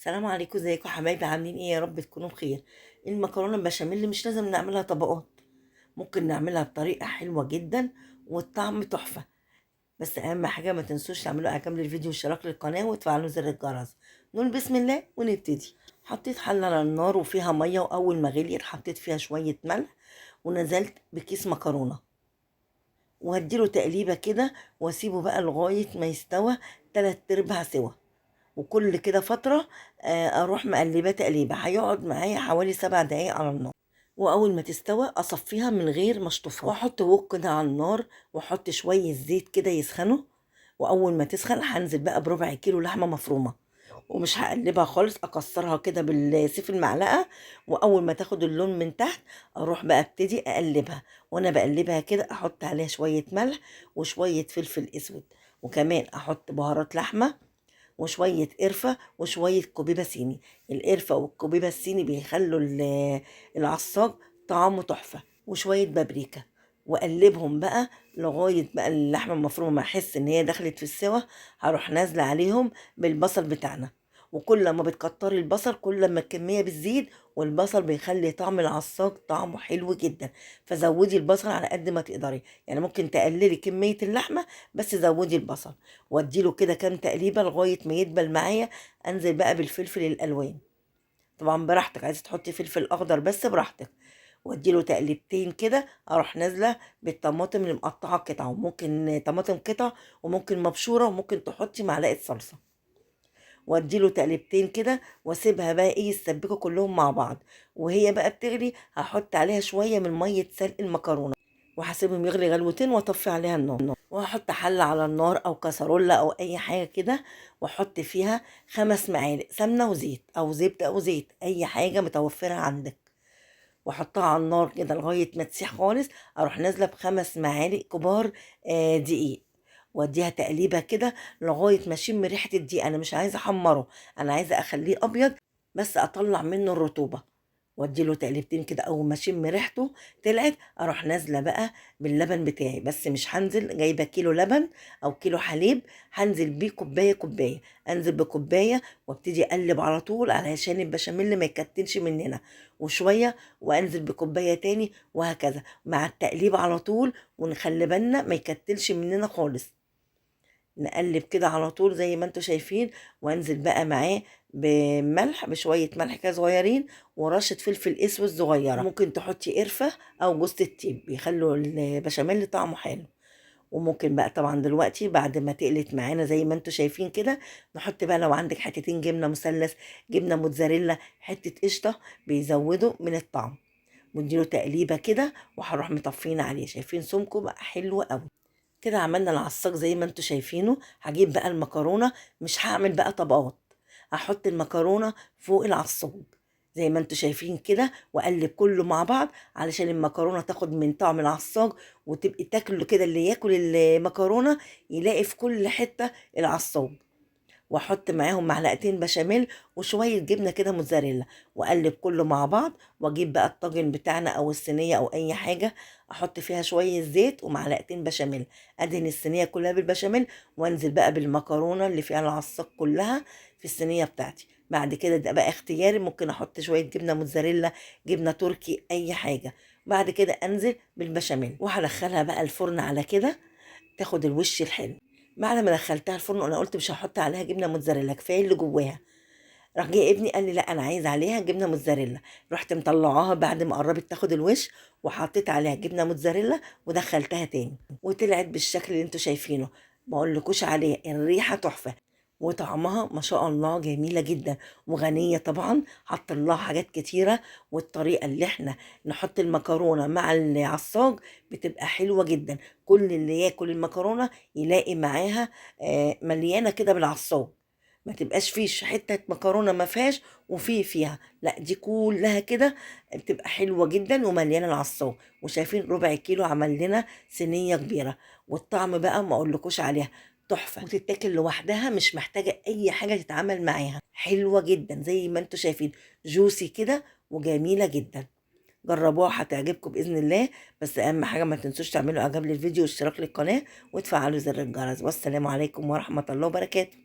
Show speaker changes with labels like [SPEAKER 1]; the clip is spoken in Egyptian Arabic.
[SPEAKER 1] السلام عليكم، ازيكم حبايبي؟ عاملين ايه؟ يا رب تكونوا بخير. المكرونه البشاميل مش لازم نعملها طبقات، ممكن نعملها بطريقة حلوة جدا والطعم تحفة. بس اهم حاجة ما تنسوش تعملوا اعجاب للفيديو واشتراك للقناة وتفعلوا زر الجرس. نقول بسم الله ونبتدي. حطيت حله على النار وفيها مية، واول ما غليت حطيت فيها شوية ملح ونزلت بكيس مكرونه، وهديله تقليبه كده واسيبه بقى لغاية ما يستوى 3/4 سوا. وكل كده فترة اروح مقلباه تقليبه، هيقعد معايا حوالي 7 دقايق على النار. واول ما تستوى اصفيها من غير ما اشطفها، واحط وok كده على النار واحط شوية زيت كده يسخنوا. واول ما تسخن هنزل بقى بربع كيلو لحمه مفرومه، ومش هقلبها خالص، اكسرها كده بالسيف المعلقة. واول ما تاخد اللون من تحت اروح بقى ابتدي اقلبها، وانا بقلبها كده احط عليها شوية ملح وشوية فلفل اسود، وكمان احط بهارات لحمه وشوية قرفه وشوية كوبيبه صيني. القرفه والكوبيبه الصيني بيخلوا العصاج طعمه تحفة، وشوية بابريكا، واقلبهم بقى لغاية بقى اللحمة المفرومه ما احس ان هي دخلت في السوا. هروح نازله عليهم بالبصل بتاعنا، وكل ما بتكتري البصل كل ما الكمية بتزيد، والبصل بيخلي طعم العصاج طعمه حلو جدا. فزودي البصل على قد ما تقدري، يعني ممكن تقللي كمية اللحمة بس زودي البصل. واديله كده كام تقليبه لغاية ما يدبل معايا. انزل بقى بالفلفل الالوان، طبعا براحتك، عايزه تحطي فلفل اخضر بس براحتك. واديله تقليبتين كده، اروح نازله بالطماطم اللي مقطعه قطع، وممكن طماطم قطع وممكن مبشوره، وممكن تحطي معلقه صلصه. واديله تقليبتين كده واسيبها بقى يتسبكوا كلهم مع بعض. وهي بقى بتغلي هحط عليها شوية من مية سلق المكرونه، وهسيبهم يغلي غلوتين واطفي عليها النار. وهحط حله على النار او كسرولة او اي حاجة كده، واحط فيها 5 معالق سمنه وزيت او زبدة او زيت، اي حاجة متوفرة عندك، واحطها على النار كده لغاية ما تسيح خالص. اروح نازله ب5 معالق كبار دقيق، واديها تقليبه كده لغاية ما اشم ريحه الدقيق. انا مش عايزه احمره، انا عايزه اخليه ابيض بس اطلع منه الرطوبة. واديله تقليبتين كده، اول ما اشم ريحته طلعت اروح نازله بقى باللبن بتاعي. بس مش هنزل جايبه كيلو لبن او كيلو حليب، هنزل بيه كوباية كوباية، انزل بكوبايه وابتدي اقلب على طول علشان البشاميل ما يكتلش مننا، وشوية وانزل بكوبايه تاني، وهكذا مع التقليب على طول. ونخلي بالنا ما يكتلش مننا خالص، نقلب كده على طول زي ما انتوا شايفين. وانزل بقى معاه بملح، بشوية ملح كده صغيرين، ورشه فلفل اسود صغيرة، ممكن تحطي قرفه او جوز الطيب بيخلوا البشاميل طعمه حلو. وممكن بقى طبعا دلوقتي بعد ما تقلت معانا زي ما انتوا شايفين كده، نحط بقى لو عندك حتتين جبنه مثلث، جبنه موتزاريلا، حتة قشطه، بيزودوا من الطعم. ونديله تقليبه كده وهنروح مطفين عليه. شايفين سمكة بقى حلو قوي كده. عملنا العصاج زي ما انتوا شايفينه. هجيب بقى المكرونه، مش هعمل بقى طبقات، هحط المكرونه فوق العصاج زي ما انتوا شايفين كده، واقلب كله مع بعض علشان المكرونه تاخد من طعم العصاج وتبقي تاكله كده. اللي ياكل المكرونه يلاقي في كل حتة العصاج. واحط معاهم معلقتين بشاميل وشوية جبنه كده موتزاريلا، واقلب كله مع بعض. واجيب بقى الطاجن بتاعنا او الصينية او اي حاجة، احط فيها شوية زيت ومعلقتين بشاميل، ادهن الصينية كلها بالبشاميل، وانزل بقى بالمكرونه اللي فيها العصاج كلها في الصينية بتاعتي. بعد كده ده بقى اختياري، ممكن احط شوية جبنه موتزاريلا، جبنه تركي، اي حاجة. بعد كده انزل بالبشاميل وهدخلها بقى الفرن على كده تاخد الوش الحلو. بعد ما دخلتها الفرن انا قلت مش هحط عليها جبنه موتزاريلا، كفاية اللي جواها. راح جه ابني قال لي لا انا عايز عليها جبنه موتزاريلا، رحت مطلعاها بعد ما قربت تاخد الوش وحطيت عليها جبنه موتزاريلا ودخلتها تاني، وطلعت بالشكل اللي انتوا شايفينه. ما اقولكوش عليها، الريحة تحفة وطعمها ما شاء الله جميلة جدا وغنيه. طبعا حط لها حاجات كتيرة، والطريقة اللي احنا نحط المكرونه مع العصاج بتبقى حلوة جدا. كل اللي ياكل المكرونه يلاقي معاها مليانة كده بالعصاج، ما تبقاش فيش حتة مكرونه ما فيهاش وفي فيها، لا دي كلها كده بتبقى حلوة جدا ومليانة العصاج. وشايفين ربع كيلو عمل لنا صينية كبيرة، والطعم بقى ما اقولكوش عليها تحفة، وتتاكل لوحدها مش محتاجه اي حاجة تتعامل معاها. حلوة جدا زي ما انتوا شايفين، جوسي كده وجميلة جدا. جربوها هتعجبكم باذن الله. بس اهم حاجة ما تنسوش تعملوا اعجاب للفيديو واشتراك للقناة وتفعلوا زر الجرس. والسلام عليكم ورحمة الله وبركاته.